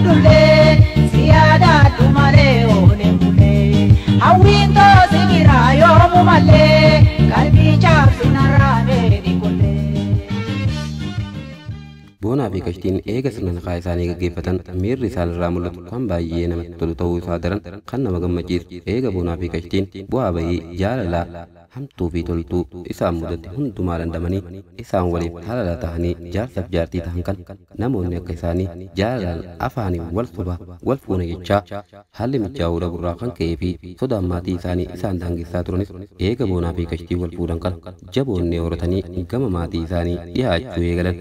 jiraadhullee si yaadaadhu malee ooleen bulee hawwiin toosi biraa yoomu malee qalbii caabsinarraa meedhi qollee. Boonaa fi Qashtiin eega sirna nikaa isaanii gaggeeffatan miirri isaan irraa mul'atu kan baay'ee namatti tolu ta'uu isaa daran kan nama gammachiisu. Eega Boonaa fi Qashtiin bu'aa bahii jaalalaa hamtuu fi toltuu isaan mudate hundumaa dandamanii isaan waliif halala ta'anii jaarsaaf jaartii ta'an kan namoonni akka isaanii jaalalaan afaaniin wal soba wal fuuna jechaa haalli mijaa'uu dhabuurraa kan ka'ee fi sodaan maatii isaanii isaan daangessaa turanis eega Boonaa fi Qashtii wal fuudhan kan jaboonnee horatanii gama maatii isaanii dhiyaachuu eegalan.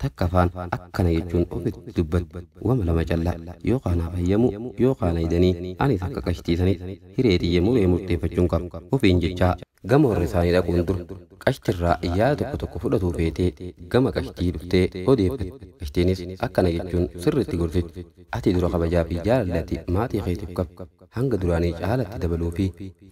Takka afaan akkana jechuun ofitti dubbatti wama lama callaa yookaan fayyamu yookaan aydanii anis akka qashtiisanitti hiree xiyya muree murteeffachuun qaba ofiin jechaa gama warra isaanii dhaquun dura qashtirraa yaada tokko tokko fudhatuu feetee gama qashtii dhuftee odeeffatte. Qashtiinis akkana jechuun sirriitti gorsiti ati dura kabajaa fi jaalallatti maatii keetiif qabdu hanga duraanii caalatti dabaluu fi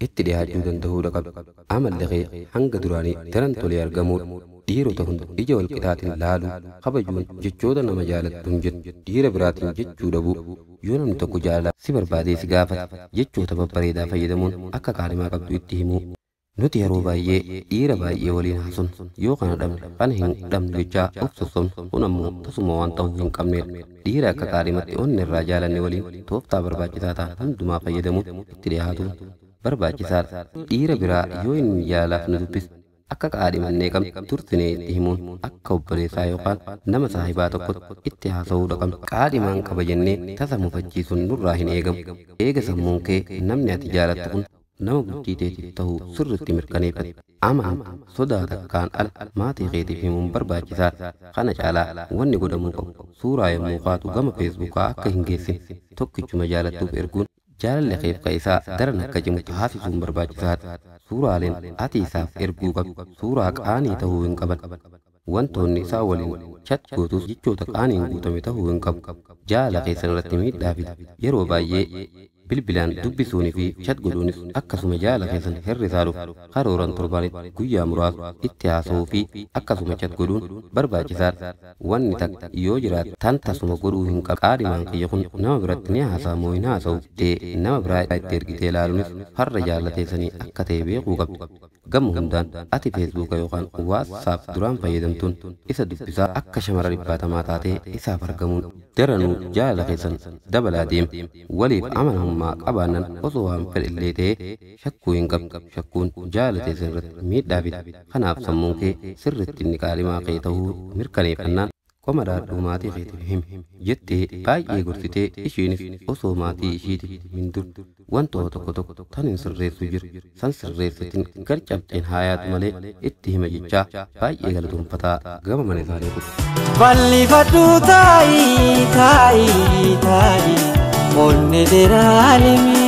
itti dhiyaachuu danda'uudha qabdu amalli kee hanga duraanii daran tolee argamuudha. Dhiirota hunda ija wal qixaatiin laaluu kabajuun jechoota nama jaalattuun jedhu dhiira biraatiin jechuu dhabuu yoo namni tokko jaalala si barbaadee si gaafate jechoota babbareedaa fayyadamuun akka kaadhimaa qabdu itti himuu. Nuti yeroo baay'ee dhiira baay'ee waliin haasofnu yoo kana dhabne kana hin dhabnu jechaa of sossobnu kun ammoo tasuma waan ta'uu hin qabneedha. Dhiira akka kaadhimatti onni irraa jaalanne waliin tooftaa barbaachisaa ta'an hundumaa fayyadamuun itti dhiyaatuun barbaachisaadha. Dhiira biraa yoo inni jaalalaaf nu dubbisu akka qaadhimannee qabnu tursinee itti himuun akka obboleessaa yookaan nama saahibaa tokkotti itti haasa'uu qabna. Qaadhimaan qaba jennee tasa mufachiisuun nurraa hin eegamu. Eega sammuun kee namni ati jaalattu kun nama bultii teetiif ta'uu sirriitti mirkaneeffate. Amaan sodaa takkaan ala maatii keetiif himuun barbaachisaadha. Kana caalaa wanni godhamuu qabu suuraa yommuu kaatu gama feesbuukaa akka hin geessine tokkichuma jaalattuuf erguun jaalalli keef isaa daran akka cimu taasisuun barbaachisaadha. Suuraaleen ati isaaf erguu qabdu suuraa qaanii ta'uu hin qaban. Wantoonni isaa waliin chat gootus jechoota qaaniin guutame ta'uu hin qabu. Jaalala keessan irratti miidhaa fida. Yeroo baay'ee bilbilaan dubbisuunii fi chat godhuunis akkasuma jaalala keessan hir'isaa dhufu. Karooran torbaanitti guyyaa muraasa itti haasa'uu fi akkasuma chat godhuun barbaachisaadha. Wanni takka yoo jiraate tan tasuma godhuu hin qabu. Qaadhimaan kiyya kun nama biratti ni haasa'a moo hin haasa'u jettee nama biraa itti ergitee ilaaluunis farra jaalala keessanii akka ta'e beekuu qabdu. Gama hundaan ati feesbuuka yookaan waatsaap duraan fayyadamtuun isa dubbisaa akka shamara dhibbaatamaa taatee isaaf argamuun daranuu jaalala keessan dabalaa deema. Waliif amanamummaa qabaannan osoo waan fedhe illee ta'ee shakkuu hin qabdu. Shakkuun jaalala keessan irratti miidhaa fida. Kanaaf sammuun kee sirriitti inni qaalimaa kee ta'uu mirkaneeffannaan qoma dhaadhuu maatii keetiif himi jettee baay'ee gorsitee ishiinis osoo maatii ishiitiif hin dur wantoota tokko tokko tan hin sirreessu jiru san sirreessitiin gar cabxeen haayaatu malee itti hima jechaa baay'ee galatoonfataa gama mana isaanii kutu. Bal'ifadhu taa'ii taa'ii taa'ii onnee deraalimi.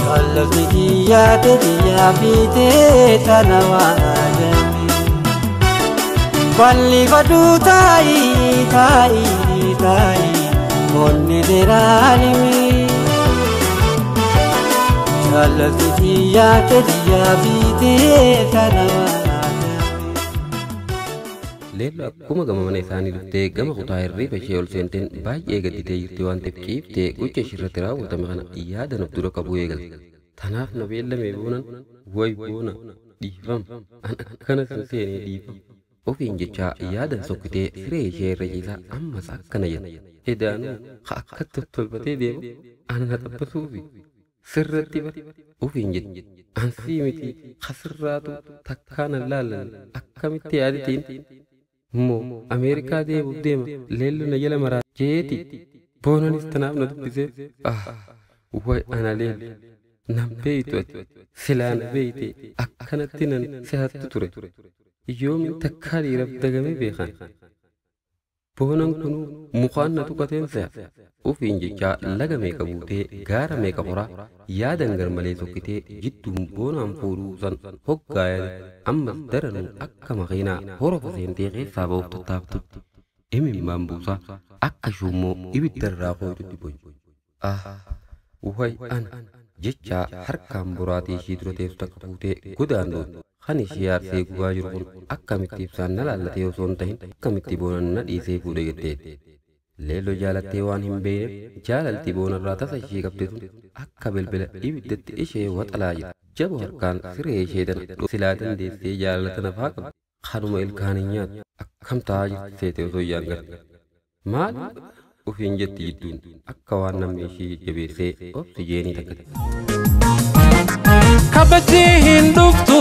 Jaallatni kiyyaa ta'e fiitee tana waadame. Bal'ifadhu taa'ii taa'ii taa'ii onnee deraalimi. Jaallatni kiyyaa ta'e fiitee tana waadame. Leelloo akkuma gama mana isaanii dhuftee gama kutaa hirriiba ishee ol seenteen baay'ee gadditee jirti waan ta'eef ciiftee gocha ishee irratti raawwatame kana yaada nuuf dura qabuu eegalte. Tanaaf na beellamee boonan way boona dhiifama an akkana sin seenee dhiifama. Ofiin jechaa yaadan sokkitee siree ishee irra ciisaa ammas akkana jette. Edaanuu ha akkatti of tolfatee deemu ana na xabbasuufi sirratti bara ofiin jette. Ansii miti kasirraatu takkaan hin laallanne akkamitti yaadatiin immoo Ameerikaa deemuuf deema leelloo na jala maraa jeeti boonanis tanaaf na dubbisee ah way ana leello nan beeytu ati silaa na beeyte akkanatti nan si hattu ture yoomin takkaa dhiiraaf dagamee beekan boonan kunuu mukaan na tuqateen se'a ofiin jechaa laga meeqa buutee gaara meeqa qoraa yaadan garmalee sokkitee jidduun boonaan fuudhuu san hoggaa yaade ammas daranuu akka makiinaa horofa seentee keessaa ba'uuf tattaaftutti imimmaan buusaa akka shuummoo ibidda irraa kootutti boyi. Ah way ana jechaa harkaan boraatii ishii dura teessu takka fuutee godaandooti. Kan ishee aarsee gubaa jiru kun akkamitti ibsaan na laallatee osoo hin tahin akkamitti boonan na dhiisee fuudhe jetteetti. Leelloo jaalattee waan hin beekneef jaalalti boonarraa tasa ishee qabde tun akka bilbila ibiddatti ishee waxalaa jirti. Jaboo harkaan siree ishee tana silaa dandeessee jaalala tana faa qabdi. Kanuma ilkaan hin nyaattu akkam ta'aa jirti seete osoo iyyaan garte. Maal ofiin jetti jidduun akka waan namni ishee jajjabeessee oksijeenii takkate. Kabajii hin dhuftu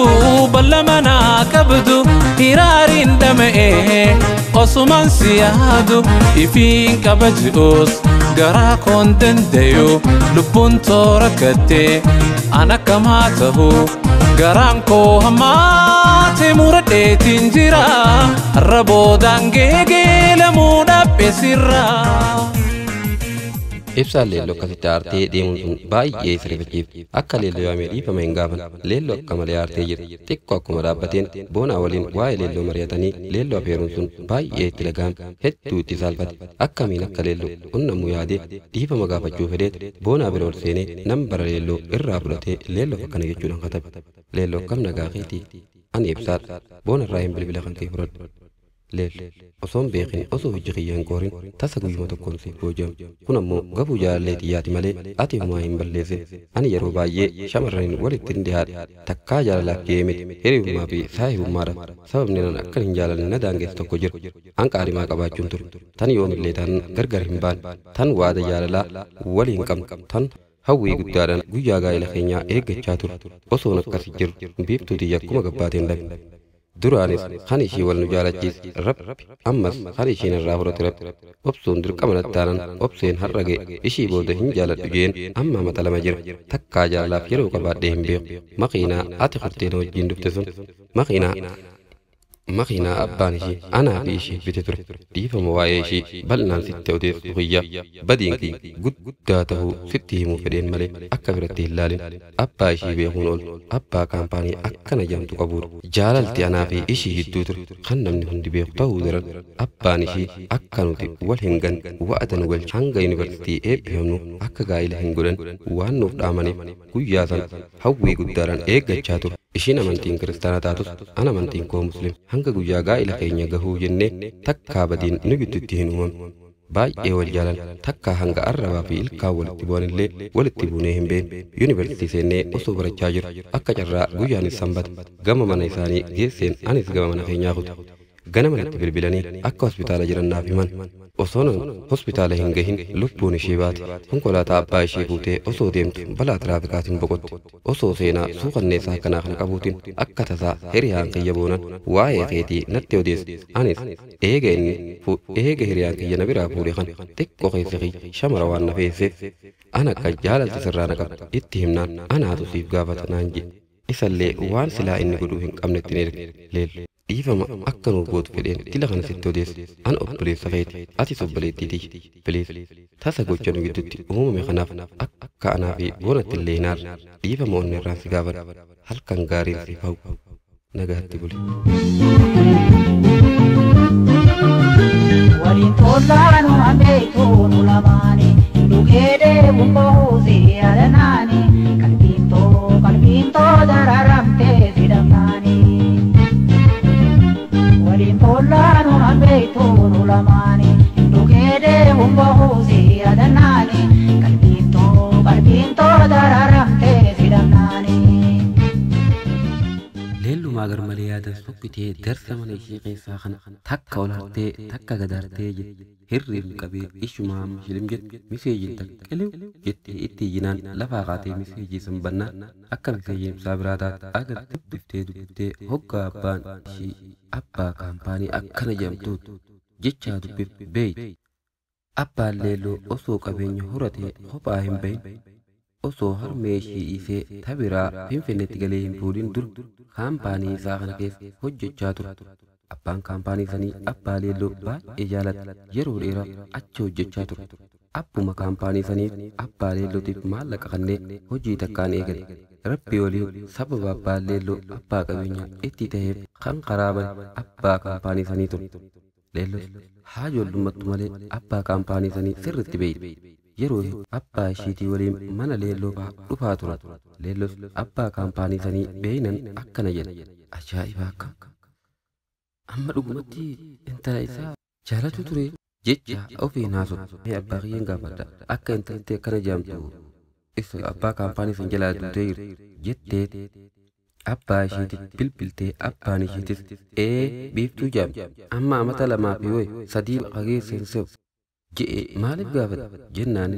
balla manaa qabdu hiraariin dhama'ee osumaan si yaadu ifiin kabaji'us garaa koon dandayu lubbuun toora gattee an akkamaa ta'u garaan koo hammaate muradheetiin jira har'a boodaan geegeelamuu dhabbe sirraa. Ibsaan leelloo akkasitti aartee deemuun sun baay'ee isa rifachiifte. Akka leelloo yaamee dhiifama hin gaafan. Leelloo akka malee aartee jirti. Xiqqoo akkuma dhaabbateen boonaa waliin waa'ee leelloo mari'atanii leelloo afeeruun sun baay'ee itti dhaga'ame. Hedduu itti saalfate. Akkamiin akka leelloo qunnamuu yaadee dhiifama gaafachuu fedheet boonaa bira ol seenee nambara leelloo irraa fudhatee leelloof akkana jechuudhaan katabe. Leelloo akkam nagaa keetii? Ani ibsaadha. Boona irraa hin bilbila kan kee fudhadhu. Leello osoon beekin osoo hojii kiyya hin qoorin tasa guyyuma tokkoon siif booji'ame. Kun ammoo gafuu jaalallee xiyyaati malee ati homaa hin balleessin. Ani yeroo baay'ee shamarraniin walitti hin dhiyaadhe. Takkaa jaalalaaf ga'ee miti hiriyummaa fi saahibummaadha. Sababni nan akkan hin jaalanne na daangeessu tokko jira. An qaarimaa qabaachuun ture. Tan yoomillee tan gargar hin baane. Tan waada jaalalaa waliin qabnu. Tan hawwii guddaadhaan guyyaa gaa'ela keenyaa eeggachaa ture. Osoon akkas jiru biiftuu tiyya akkuma gabbaateen dhabe. Duraanis kan ishii wal nu jaalachiise rabbi ammas kan ishiin irraa fudhate rabbi obsuun dirqama nattaanan obseen har'a ga'e ishii booda hin jaaladhu jeen amma mata lama jira takkaa jaalalaaf yeroo qabaadhee hin beeku makiinaa ati kurtee na wajjin dhufte sun makiinaa abbaan ishii anaa fi ishii bite ture dhiifama waa'ee ishii bal'inaan sitti odeessu kiyya badiin kiyya guddaa ta'uu sitti himuu fedheen malee akka biratti hin laalin abbaa ishii beekuun ol abbaa kaampaanii akkana jedhamtu qabuudha jaalalti anaa fi ishii gidduu ture kan namni hundi beeku ta'uu daran abbaan ishii akka nuti wal hin ganne wa'ada nu galche hanga yuunivarsiitii eebbifamnu akka gaa'ila hin godhan waan nuuf dhaamaniif guyyaa sana hawwii guddaadhaan eeggachaa ture. Ishiin amantiin kiristaana taatus an amantiin koo muslim hanga guyyaa gaa'ila keenya gahuu jennee takkaa badiin nu gidduutti hin uumamne. Baay'ee wal jaalan takkaa hanga arrabaa fi ilkaan walitti bu'anillee walitti buunee hin beekne. Yuunivarsiitii seennee osoo barachaa jiru akka carraa guyyaanis sanbata gama mana isaanii geesseen anis gama mana keenyaa kute. Ganama natti bilbilanii akka hospitaala jiran naaf himan. Osoon hospitaala hin gahin lubbuun ishee baate. Konkolaataa abbaa ishee fuutee osoo deemtu balaa tiraafikaatiin boqotte. Osoo seenaa suukanneessaa akkanaa kana qabuutiin akka tasaa hiriyaan kiyya boonan waa'ee keetii natti odeesse. Anis eega inni eega hiriyaan kiyya na biraa fuudhe kan xiqqoo keessa kiyya shamara waan na feesseef an akka jaalalti sirraa na qabdu itti himnaan anaatu siif gaafata naan jedhe. Isallee waan silaa inni godhuu hin qabnetti ni erge. Leello. Dhiifama akka nuuf gootu fedheen dila kana sitti odeesse. An obboleessa keeti atis obboleettiiti. Please tasa gocha nu gidduutti uumame kanaaf akka anaa fi boonatti illee hin aarre dhiifama onni irraan si gaafadha. Halkan gaariin siif hawwu. Nagaatti buli. Waliin tollaanu hambeetu nu lamaani dhugee deemuun bahuusi yaadanaani qalbiin too qalbiin too dararamtee si dhabnaani. Waliin tollaanu hambeetu nu lamaani dhugee deemuun bahuusi yaadanaani qalbiin too qalbiin too dararamtee si dhabnaani. Leellumaa garmalee yaadan sokkitee darsa mana ishee keessaa kana takka ol hartee takka gad hartee jette. Hirriibni qabee ishumaa amma shilim jette miseejiin takka qiliw jettee itti iyyinaan lafaa kaatee miseejii san bannaan akka miseejiin ibsaa biraa taate agartee dubbiftee dubbiftee hoggaa abbaan ishii abbaa kaampaanii akkana jedhamtuutu jechaa dubbifte beeyte. Abbaan leelloo osoo qabeenya horatee kophaa hin bahin osoo harmee ishii dhiisee tabiraa Finfinneetti galee hin fuudhin dur kaampaanii isaa kana keessa hojjechaa ture. Abbaan kaampaanii sanii abbaa leelloo baay'ee jaalata. Yeroo dheeraaf achi hojjechaa ture. Abbuma kaampaanii saniif abbaa leellootiif maallaqa kanneen hojii takkaan eegale. Rabbi waliin sababa abbaan leelloo abbaa qabeenyaa itti ta'eef kan karaa bane abbaa kaampaanii sanii ture. Leelloos haa ijoollummattu malee abbaa kaampaanii sanii sirriitti beekti. Yeroo abbaa ishiitii waliin mana leelloo fa'aa dhufaa turan. Leelloos abbaa kaampaanii sanii beeynan akkana jedha. Ajaa'iba akka! Amma dhugumatti intala isaa jaalatu ture. Jecha ofiin haasoftu mee abbaa kiyyaan gaafadha akka intaltee akkana jaamtu isa abbaa kaampaanii san jalaa duutee jirti jettee abbaa isheetiif bilbiltee abbaan isheetis ee biiftuu jaamti amma amata 2 fi wayi 3 hageessa hin se'u je'e maaliif gaafate jennaan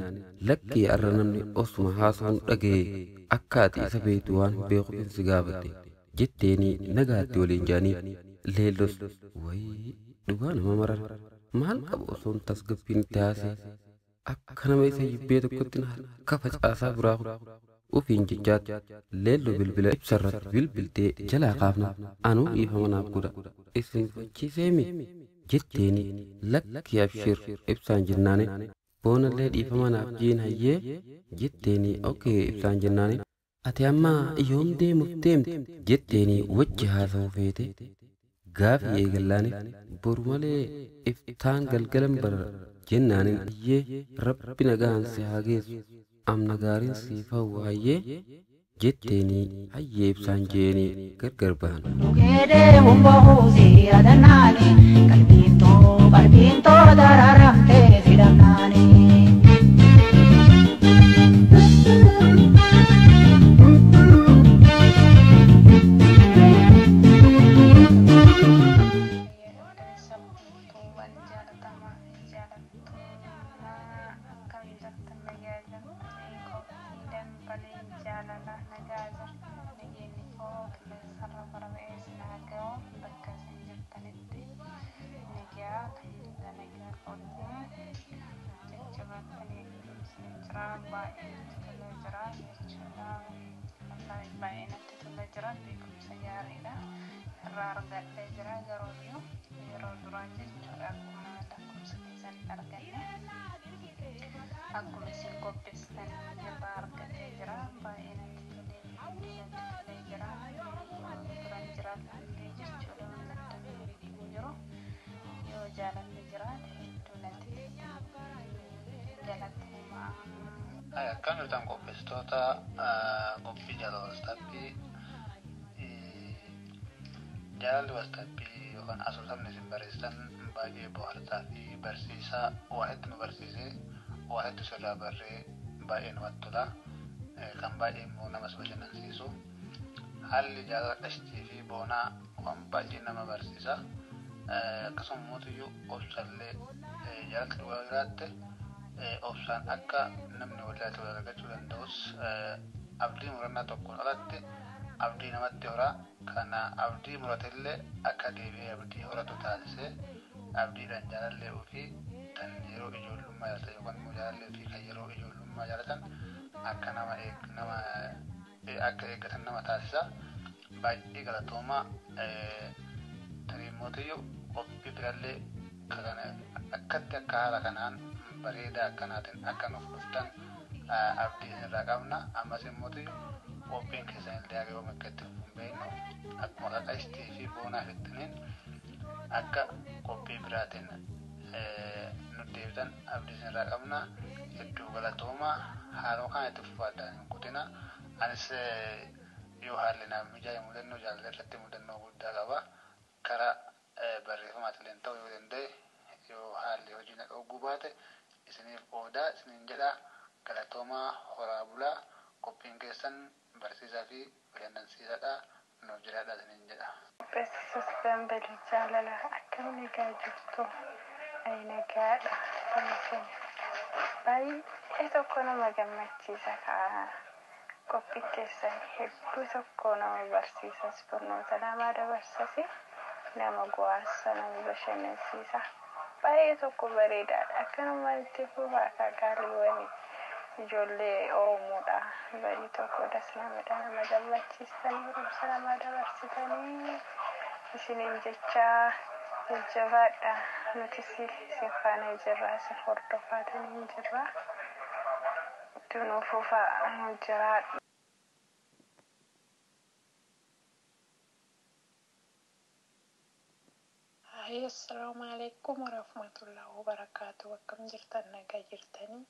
lakkii arra namni osuma haasawuun dhaga'e akka ati isa beektu waan beekuuf si gaafate jetteeni nagaatti waliin jaanii leellos wayii dhugaa nama marara maal qabu osoon tasgabbiin itti haasee akka nama isa jibbee tokkotti harka facaasaa biraa ofiin jechaatti leelloo bilbila ibsarratti bilbiltee jalaa kaafna anuu dhiifama naaf godha isin fachiiseemi jetteeni lakkii abshir ibsaan jennaani boonallee dhiifama naaf jeen hayyee jetteeni okee ibsaan jennaani ati amma yoom deemuuf deemte jetteeni wajji haasa'uu feete gaafii eegallaaniif boru malee iftaan galgalan barara jennaanin hayyee rabbi nagaan si haa geessu amna gaariin siif hawwa hayyee jetteeni hayyee ibsaan jeeni gargar bahan. Dhugeedee humbahuusi yaadanaani qalbiin too qalbiin too dararamtee sidhamnaani. Akkuma isin qopheessitan irraa argatee jira. Baay'ee natti tolee jira. Duraan jiraatullee jechuudha waan adda jiru. Yoo jaalalli jiraate hedduu natti galatoomaa. Akkam jirtan qopheessitoota qophii jaalala wastaappii jaalalli wastaappii yookaan asoosamni isin barreessitan baay'ee bohaarsaa fi barsiisaa waa hedduu nu barsiisee waa hedduu sirraa barree baay'ee namatti tola. Kan baay'ee immoo namas bashannansiisu. Haalli jaalala qashtii fi boonaa waan baay'ee nama barsiisa. Akkasuma mootiyyuu obsallee jaalalli dhugaa jiraatte obsaan akka namni wal jaalatu wal argachuu danda'us abdii murannaa tokkoon alatti abdii namatti horaa. Kana abdii muratellee akka deebi'ee abdii horatu taasisee abdiidhaan jaalallee ofii kan yeroo ijoollummaa jaalatan yookaan immoo jaalallee ofii kan yeroo ijoollummaa jaalatan akka nama nama akka eeggatan nama taasisa. Baay'ee galatoomaa tarii mootiyyuu qophii birallee akkatti akka haala kanaan bareedaa akkanaatiin akka nuuf dhuftan abdii isinirraa qabna. Ammas mootiyyuu qophiin keessan illee haga yoom akka itti fufu hin beeknu akkuma qaqashtii fi boonaa fittiniin akka qophii biraatiin nu deebitan abdii isinirraa qabna. Hedduu galatoomaa haaluma kana itti fufaa addaan hin kutina. Anis yoo haalli naaf mijaa'e mudannoo jaalala irratti mudannoo guddaa qaba. Karaa barreeffamaatiin ta'uu yoo danda'e yoo haalli hojii na dhogguu baate isiniif qoodaa isiniin jedha. Galatoomaa horaa bulaa qophiin keessan barsiisaa fi bashannansiisaadha. Nuuf jiraadha isiniin jedha. Qopheessisus dambalii jaalala akkam nagaa jirtu ay nagaadha. Baay'ee tokko nama gammachiisa ka'a. Qophiin keessan hedduu tokko nama barsiisas barnoota nama dabarsas nama go'aasa nama bashannansiisa. Baay'ee tokko bareedaadha. Akkanuma itti fufaa qaaliiwwan ijoollee Oromoodha. Baay'ee tokko das namadha nama gammachiistanii barumsa nama dabarsitanii isiniin jecha jajjabaadha. Nutis isin faana jirra isin hordofaatanii jirra. Itti nuuf fufaa nu jiraadha. Assalamu alaikum warahmatullahi wabarakatuh. Akkam jirtan nagaa jirtanii?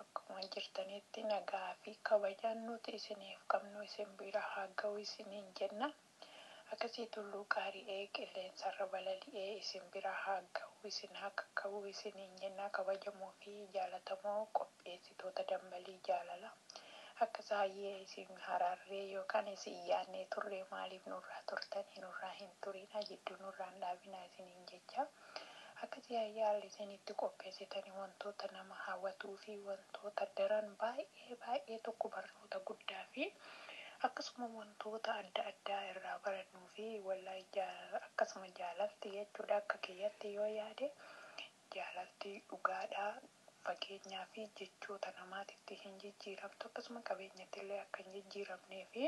Akkuma jirtanitti nagaa fi kabajaan nuti isiniif qabnu isin bira haa ga'u isiniin jenna. Akkasii tulluu qaari'ee qilleensarra balali'ee isin bira haa ga'u. qabu isin haa qaqqabu isiniin jennaa kabajamoo fi jaalatamoo qopheessitoota dambalii jaalala. Akka saayyee isin haraarree yookaan isin yaadnee turre maaliif nurraa turtanii nurraa hin turinaa jidduu nurraa hin dhaabinaa isiniin jecha. Akkasii haalli isin itti qopheessitanii wantoota nama hawwatuu fi wantoota daran baay'ee baay'ee tokko barnoota guddaa fi akkasuma wantoota adda addaa irraa barannuu fi wallaahi akkasuma jaalalti jechuudha akka kiyyatti yoo yaade jaalalti dhugaadhaa fageenyaa fi jechoota namaatitti hin jijjiiramtu akkasuma qabeenyatti illee akka hin jijjiiramnee fi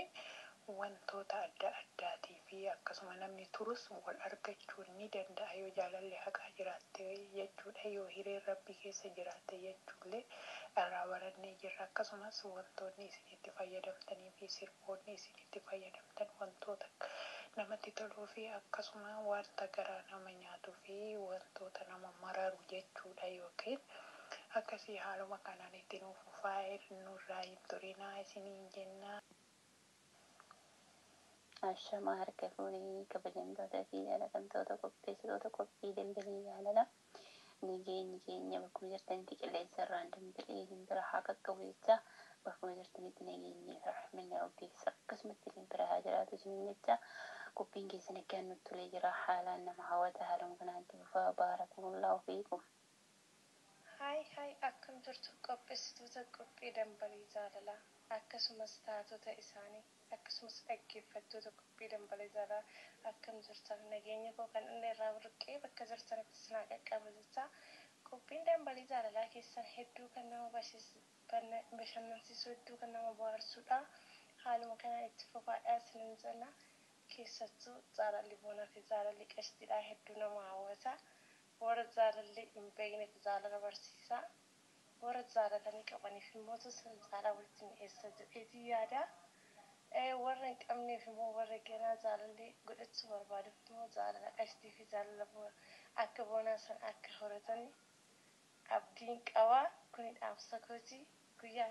wantoota adda addaatii fi akkasuma namni turus wal argachuu ni danda'a yoo jaalalli haqaa jiraatte jechuudha yoo hireen rabbii keessa jiraatte jechuullee irraa barannee jirra akkasumas wantoonni isinitti fayyadamtanii fi sirboonni isinitti fayyadamtan wantoota namatti toluu fi akkasuma wanta garaa nama nyaatuu fi wantoota nama mararu jechuudha yookiin akkasii haaluma kanaan itti nuuf fufaa nurraa hin turinaa isiniin jennaa. Ashamaa harka fuunee kabajamtoota fi jaalatamtoota qopheessitoota qophii dambalii jaalala. Nageenyi keenya bakkuma jirtanitti qilleensa irraan dambalee isin bira haa qaqqabu jecha bakkuma jirtanitti nageenyi fi rahmanni rabbiif akkasumatti isin bira haa jiraatu isiniin jecha qophiin keessan akkaan nutti tolee jira haalaan nama hawwata haaluma kanaan itti fufaa baarakallahu fiikum. Haay haay akkam jirtu qopheessitoota qophii dambalii jaalalaa akkasumas taatota isaanii akkasumas dhaggeeffattoota qophii dambalii jaalalaa akkam jirtan nageenya koo kan inni irraa burqee bakka jirtanitti isin haa qaqqabu jecha qophiin dambalii jaalalaa keessan hedduu kan nama bashannansiisu hedduu kan nama bohaarsudha. Haaluma kanaan itti fufaadhaa isinin jenna keessattuu jaalalli boonaa fi jaalalli qashtiidhaa hedduu nama hawwata. Warra jaalalli hin beekneef jaalala barsiisa. Warra jaalatanii qabaniif immoo sana jaalala walitti mi'eessa jedheetii yaada. Warra hin qabneef immoo warra ganaa jaalalli godhachuu barbaaduuf immoo jaalala qashtii fi jaalala akka boonaa sana akka horatan abdiin qaba. Kuni dhaamsa kooti. Guyyaa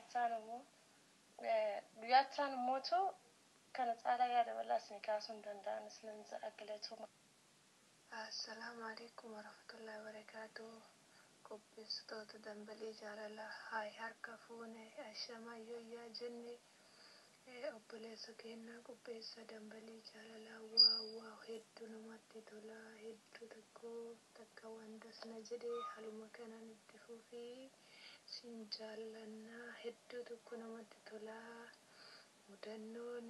isaan immootu kana caalaa yaada bal'aa isin kaasuu hin danda'an isinin jedha galatooma. Assalaamu alaikum warahmatullahi wabarakatuh. Qopheessitoota dambalii jaalalaa haay harka fuune ashamaa yooyyaa jenne obboleessa keenyaa qopheessa dambalii jaalalaa waa waa hedduu namatti tola hedduu tokko takka waan dasna jedhee haaluma kanaan itti fufii sin jaallannaa hedduu tokko namatti tola. Mudannoon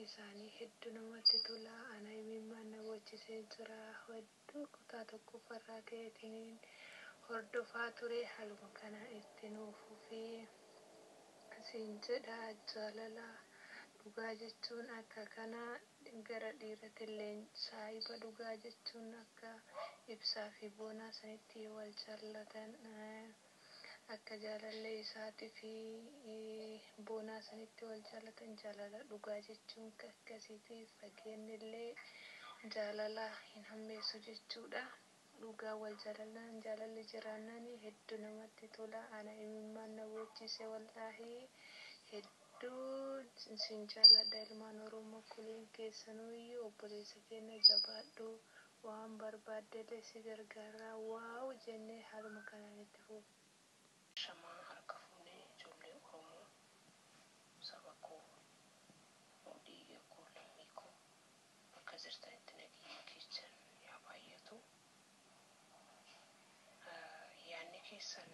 isaanii hedduu namatti tola. Ana imimmaan na bochisee jira. Hedduu kutaa tokkoffarraa ka'eetiin hordofaa ture. Haaluma kanaan itti nuuf fufii siin jedha jaalala dhugaa jechuun akka kana gara dhiiratillee saahiba dhugaa jechuun akka ibsaa fi boonaa sanitti wal jaallatan akka jaalallee isaatii fi boonaa sanitti wal jaallatan jaalala dhugaa jechuun akkasiiti fageenyillee jaalala hin hammeessu jechuudha. Dhugaa wal jaalallaan jaalalli jiraannaan hedduu namatti tola. Ana imimmaan na boochise wallaahi hedduu sin jaalladha ilmaan Oromoo kuliin keessanuyyuu obboleessa keenya jabaadhu waan barbaaddellee si gargaaraa waaw jennee haaluma kanaan itti fufu. Shamaa harka fuunee ijoollee Oromoo saba koo dhiiga koo lammii koo bakka jirtanitti nageenya keessan yaa baay'atu. Yaadni keessan